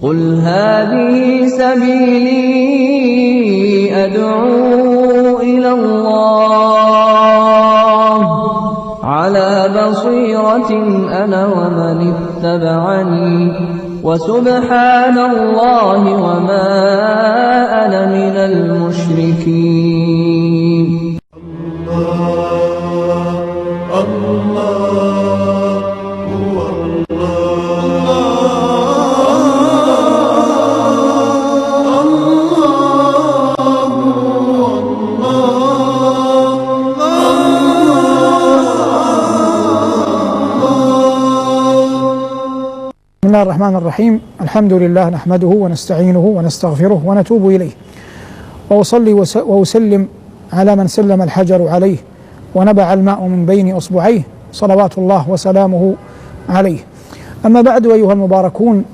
قل هذه سبيلي أدعو إلى الله على بصيرة أنا ومن اتبعني وسبحان الله وما أنا من المشركين. بسم الله الرحمن الرحيم. الحمد لله نحمده ونستعينه ونستغفره ونتوب إليه، وأصلي وأسلم على من سلم الحجر عليه ونبع الماء من بين أصبعيه، صلوات الله وسلامه عليه. أما بعد، أيها المباركون،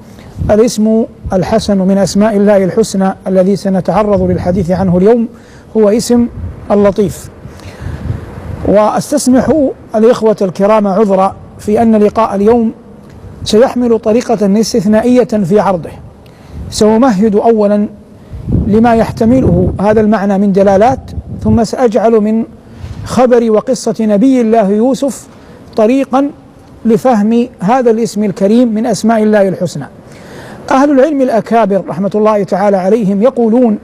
الاسم الحسن من أسماء الله الحسنى الذي سنتعرض للحديث عنه اليوم هو اسم اللطيف. وأستسمح الإخوة الكرام عذرا في أن لقاء اليوم سيحمل طريقة استثنائية في عرضه. سأمهد أولا لما يحتمله هذا المعنى من دلالات، ثم سأجعل من خبر وقصة نبي الله يوسف طريقا لفهم هذا الاسم الكريم من أسماء الله الحسنى. أهل العلم الأكابر رحمة الله تعالى عليهم يقولون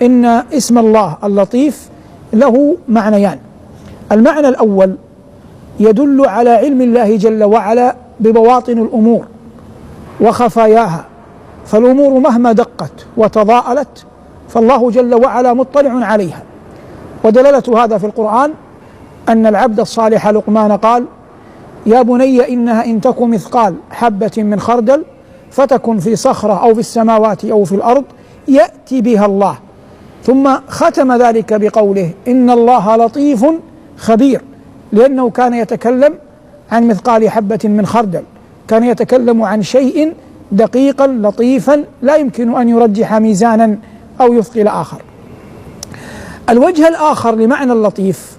إن اسم الله اللطيف له معنيان. المعنى الأول يدل على علم الله جل وعلا ببواطن الأمور وخفاياها، فالأمور مهما دقت وتضاءلت فالله جل وعلا مطلع عليها. ودلالة هذا في القرآن أن العبد الصالح لقمان قال: يا بني إنها إن تك مثقال حبة من خردل فتكن في صخرة أو في السماوات أو في الأرض يأتي بها الله. ثم ختم ذلك بقوله: إن الله لطيف خبير، لأنه كان يتكلم عن مثقال حبة من خردل، كان يتكلم عن شيء دقيقا لطيفا لا يمكن أن يرجح ميزانا أو يثقل آخر. الوجه الآخر لمعنى اللطيف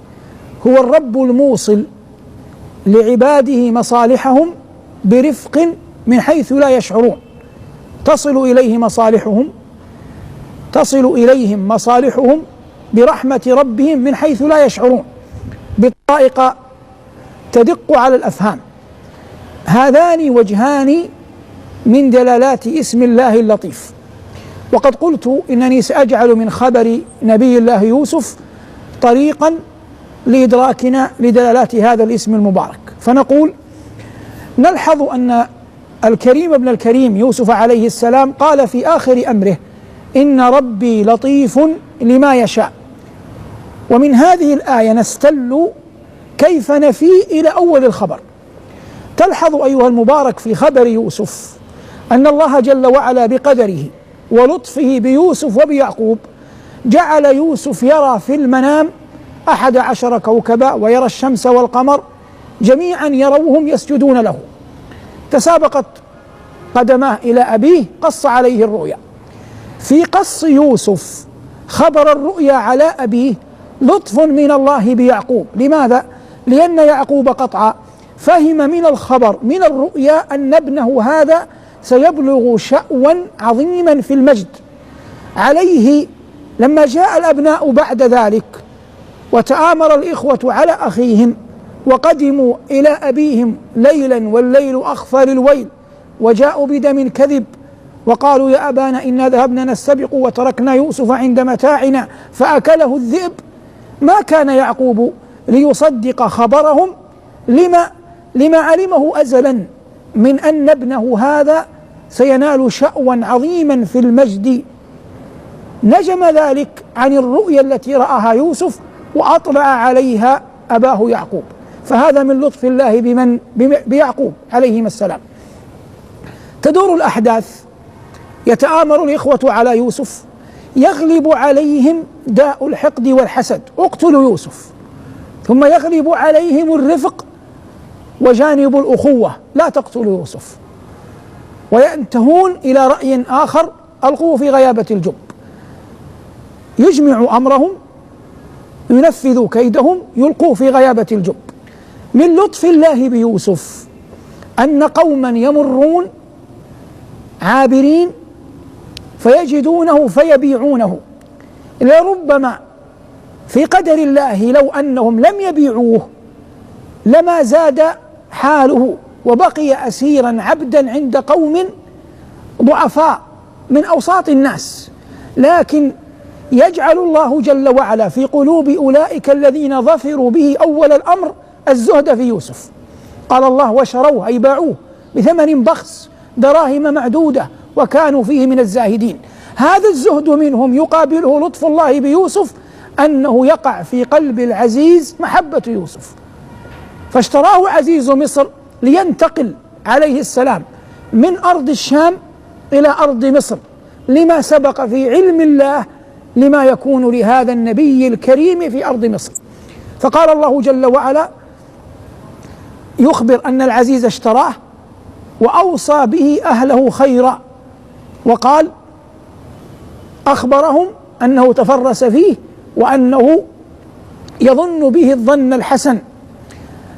هو الرب الموصل لعباده مصالحهم برفق من حيث لا يشعرون، تصل إليهم مصالحهم برحمة ربهم من حيث لا يشعرون، بطرائق تدق على الأفهام. هذان وجهان من دلالات اسم الله اللطيف. وقد قلت إنني سأجعل من خبر نبي الله يوسف طريقا لإدراكنا لدلالات هذا الاسم المبارك. فنقول: نلحظ أن الكريم ابن الكريم يوسف عليه السلام قال في آخر أمره: إن ربي لطيف لما يشاء. ومن هذه الآية نستل كيف نفي إلى أول الخبر. تلحظ أيها المبارك في خبر يوسف أن الله جل وعلا بقدره ولطفه بيوسف وبيعقوب جعل يوسف يرى في المنام 11 كوكبا، ويرى الشمس والقمر جميعا يروهم يسجدون له. تسابقت قدماه إلى أبيه، قص عليه الرؤيا. في قص يوسف خبر الرؤيا على أبيه لطف من الله بيعقوب. لماذا؟ لأن يعقوب قطعا فهم من الخبر من الرؤيا أن ابنه هذا سيبلغ شأوا عظيما في المجد عليه. لما جاء الأبناء بعد ذلك وتآمر الإخوة على أخيهم وقدموا إلى أبيهم ليلا والليل أخفى للويل، وجاءوا بدم كذب وقالوا: يا أبانا إنا ذهبنا نستبق وتركنا يوسف عند متاعنا فأكله الذئب، ما كان يعقوب ليصدق خبرهم لما علمه أزلا من أن ابنه هذا سينال شأوا عظيما في المجد. نجم ذلك عن الرؤيا التي رآها يوسف وأطلع عليها أباه يعقوب. فهذا من لطف الله بيعقوب عليهما السلام. تدور الأحداث، يتآمر الإخوة على يوسف، يغلب عليهم داء الحقد والحسد: اقتلوا يوسف. ثم يغلب عليهم الرفق وجانب الأخوة: لا تقتلوا يوسف. وينتهون إلى رأي آخر: ألقوه في غيابة الجب. يجمع أمرهم، ينفذوا كيدهم، يلقوه في غيابة الجب. من لطف الله بيوسف أن قوما يمرون عابرين فيجدونه فيبيعونه. لربما في قدر الله لو أنهم لم يبيعوه لما زاد حاله وبقي أسيرا عبدا عند قوم ضعفاء من أوساط الناس، لكن يجعل الله جل وعلا في قلوب أولئك الذين ظفروا به أول الأمر الزهد في يوسف. قال الله: وشروه أي باعوه بثمن بخس دراهم معدودة وكانوا فيه من الزاهدين. هذا الزهد منهم يقابله لطف الله بيوسف أنه يقع في قلب العزيز محبة يوسف، فاشتراه عزيز مصر لينتقل عليه السلام من أرض الشام إلى أرض مصر، لما سبق في علم الله لما يكون لهذا النبي الكريم في أرض مصر. فقال الله جل وعلا يخبر أن العزيز اشتراه وأوصى به أهله خيرا، وقال أخبرهم أنه تفرس فيه وأنه يظن به الظن الحسن.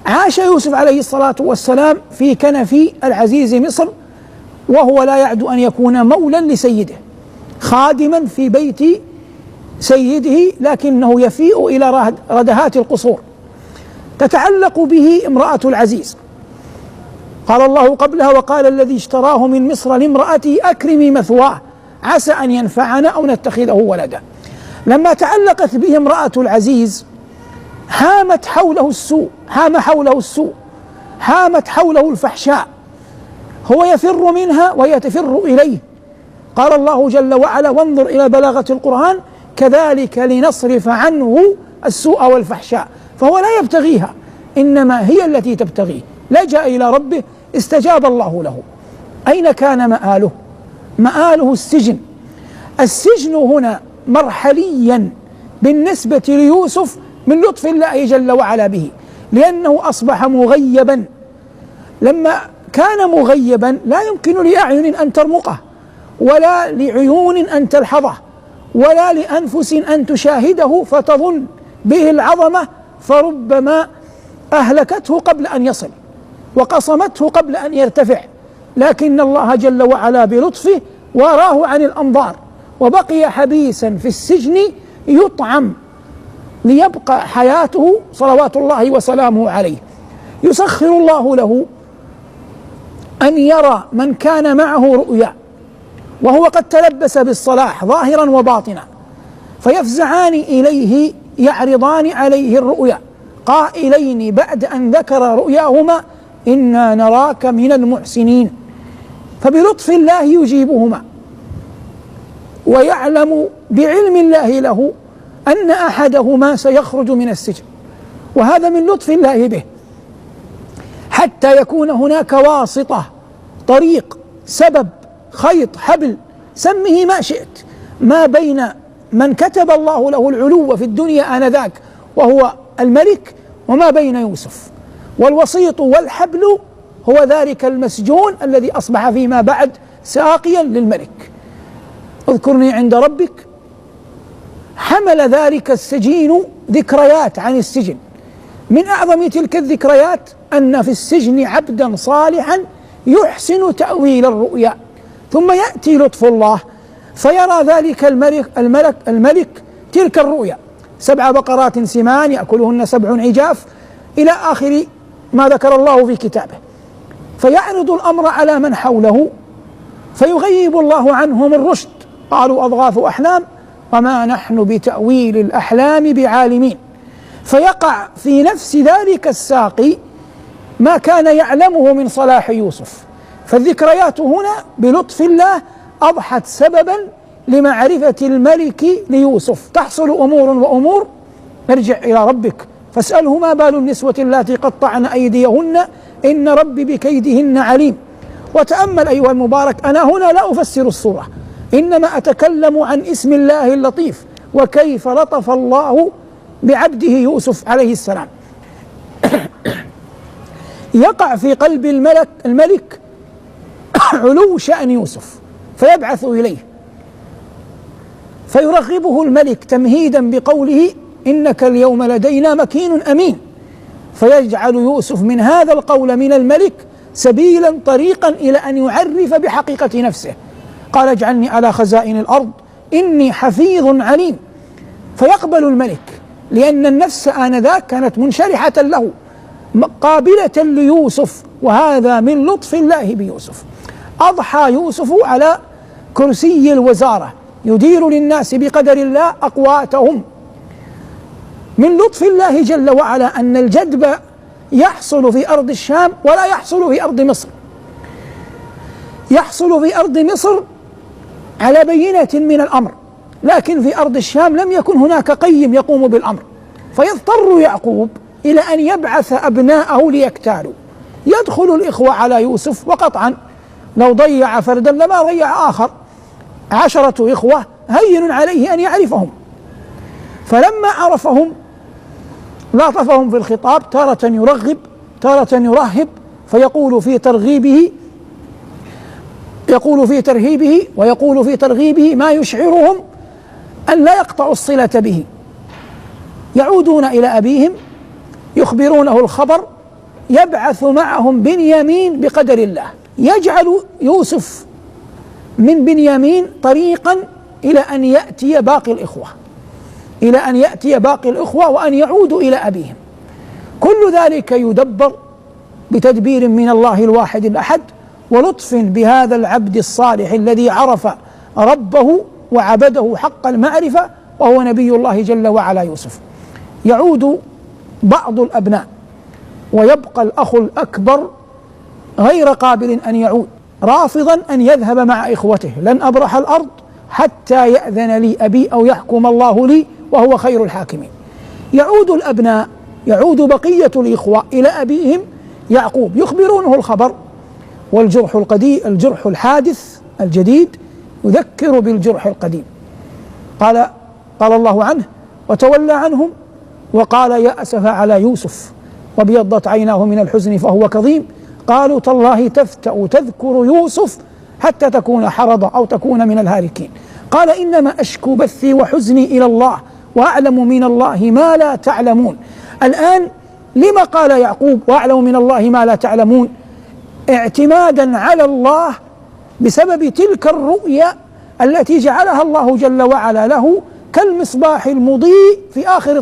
عاش يوسف عليه الصلاة والسلام في كنف العزيز مصر، وهو لا يعد أن يكون مولا لسيده خادما في بيت سيده، لكنه يفيء إلى ردهات القصور تتعلق به امرأة العزيز. قال الله قبلها: وقال الذي اشتراه من مصر لامرأته أكرمي مثواه عسى أن ينفعنا أو نتخذه ولدا. لما تعلقت به امرأة العزيز هام حوله السوء، هامت حوله الفحشاء، هو يفر منها وهي تفر إليه. قال الله جل وعلا: وانظر إلى بلاغة القرآن كذلك لنصرف عنه السوء والفحشاء، فهو لا يبتغيها إنما هي التي تبتغيه. لجأ إلى ربه استجاب الله له. أين كان مآله؟ مآله السجن. السجن هنا مرحليا بالنسبة ليوسف من لطف الله جل وعلا به، لأنه أصبح مغيبا. لما كان مغيبا لا يمكن لأعين أن ترمقه، ولا لعيون أن تلحظه، ولا لأنفس أن تشاهده فتظن به العظمة، فربما أهلكته قبل أن يصل وقصمته قبل أن يرتفع. لكن الله جل وعلا بلطفه وراه عن الأنظار، وبقي حبيسا في السجن يطعم ليبقى حياته صلوات الله وسلامه عليه. يسخر الله له أن يرى من كان معه رؤيا وهو قد تلبس بالصلاح ظاهرا وباطنا، فيفزعان إليه يعرضان عليه الرؤيا قائلين بعد أن ذكر رؤياهما: إنا نراك من المحسنين. فبلطف الله يجيبهما، ويعلم بعلم الله له أن أحدهما سيخرج من السجن، وهذا من لطف الله به، حتى يكون هناك واسطة، طريق، سبب، خيط، حبل، سمه ما شئت، ما بين من كتب الله له العلو في الدنيا آنذاك وهو الملك وما بين يوسف. والوسيط والحبل هو ذلك المسجون الذي أصبح فيما بعد ساقيا للملك. اذكرني عند ربك. حمل ذلك السجين ذكريات عن السجن، من أعظم تلك الذكريات أن في السجن عبدا صالحا يحسن تأويل الرؤيا، ثم يأتي لطف الله فيرى ذلك الملك تلك الرؤيا: 7 بقرات سمان يأكلهن 7 عجاف، إلى آخر ما ذكر الله في كتابه. فيعرض الأمر على من حوله فيغيب الله عنهم الرشد، قالوا أضغاث أحلام وما نحن بتأويل الأحلام بعالمين. فيقع في نفس ذلك الساقي ما كان يعلمه من صلاح يوسف. فالذكريات هنا بلطف الله أضحت سببا لمعرفة الملك ليوسف. تحصل أمور وأمور. ارجع إلى ربك فاسأله ما بال النسوة اللاتي قطعن أيديهن إن ربي بكيدهن عليم. وتأمل أيها المبارك، أنا هنا لا أفسر الصورة، إنما أتكلم عن اسم الله اللطيف وكيف لطف الله بعبده يوسف عليه السلام. يقع في قلب الملك علو شأن يوسف فيبعث إليه، فيرغبه الملك تمهيدا بقوله: إنك اليوم لدينا مكين أمين. فيجعل يوسف من هذا القول من الملك سبيلا طريقا إلى أن يعرف بحقيقة نفسه. قال اجعلني على خزائن الأرض إني حفيظ عليم، فيقبل الملك لأن النفس آنذاك كانت منشرحة له قابلة ليوسف، وهذا من لطف الله بيوسف. أضحى يوسف على كرسي الوزارة يدير للناس بقدر الله أقواتهم. من لطف الله جل وعلا أن الجدب يحصل في أرض الشام ولا يحصل في أرض مصر. يحصل في أرض مصر على بينة من الأمر، لكن في أرض الشام لم يكن هناك قيم يقوم بالأمر، فيضطر يعقوب إلى أن يبعث أبناءه ليكتالوا. يدخل الإخوة على يوسف، وقطعا لو ضيع فردا لما ضيع آخر، 10 إخوة هين عليه أن يعرفهم. فلما عرفهم لاطفهم في الخطاب، تارة يرغب تارة يرهب، فيقول في ترغيبه ويقول في ترغيبه ما يشعرهم أن لا يقطعوا الصلة به. يعودون إلى أبيهم يخبرونه الخبر، يبعث معهم بنيامين بقدر الله، يجعل يوسف من بنيامين طريقا إلى أن يأتي باقي الإخوة وأن يعودوا إلى أبيهم. كل ذلك يدبر بتدبير من الله الواحد الأحد، ولطف بهذا العبد الصالح الذي عرف ربه وعبده حق المعرفة، وهو نبي الله جل وعلا يوسف. يعود بعض الأبناء ويبقى الأخ الأكبر غير قابل أن يعود، رافضا أن يذهب مع إخوته. لن أبرح الأرض حتى يأذن لي أبي أو يحكم الله لي وهو خير الحاكمين. يعود الأبناء، يعود بقية الإخوة إلى أبيهم يعقوب، يخبرونه الخبر، الجرح الحادث الجديد يذكر بالجرح القديم. قال الله عنه: وتولى عنهم وقال يا أسف على يوسف وابيضت عيناه من الحزن فهو كظيم. قالوا تالله تفتأ تذكر يوسف حتى تكون حرضا أو تكون من الهالكين. قال إنما أشكو بثي وحزني إلى الله وأعلم من الله ما لا تعلمون. الآن لما قال يعقوب وأعلم من الله ما لا تعلمون؟ اعتمادا على الله بسبب تلك الرؤيا التي جعلها الله جل وعلا له كالمصباح المضيء في آخر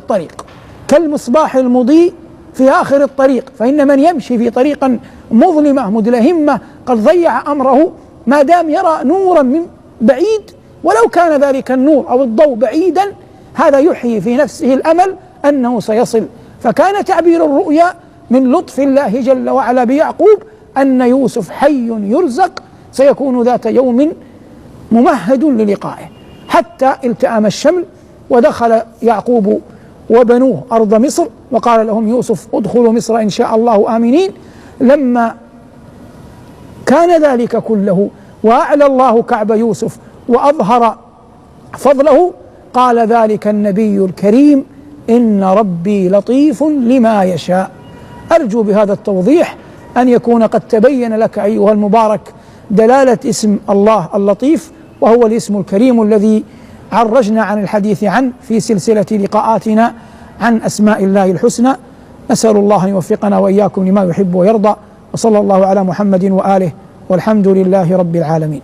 الطريق. فإن من يمشي في طريق مظلمة مدلهمة قد ضيع أمره ما دام يرى نورا من بعيد، ولو كان ذلك النور أو الضوء بعيدا هذا يحيي في نفسه الأمل أنه سيصل. فكان تعبير الرؤيا من لطف الله جل وعلا بيعقوب أن يوسف حي يرزق سيكون ذات يوم ممهد للقائه. حتى التأم الشمل ودخل يعقوب وبنوه أرض مصر، وقال لهم يوسف ادخلوا مصر إن شاء الله آمنين. لما كان ذلك كله وأعلى الله كعب يوسف وأظهر فضله، قال ذلك النبي الكريم إن ربي لطيف لما يشاء. أرجو بهذا التوضيح أن يكون قد تبين لك أيها المبارك دلالة اسم الله اللطيف، وهو الاسم الكريم الذي عرجنا عن الحديث عنه في سلسلة لقاءاتنا عن أسماء الله الحسنى. نسأل الله أن يوفقنا وإياكم لما يحب ويرضى، وصلى الله على محمد وآله، والحمد لله رب العالمين.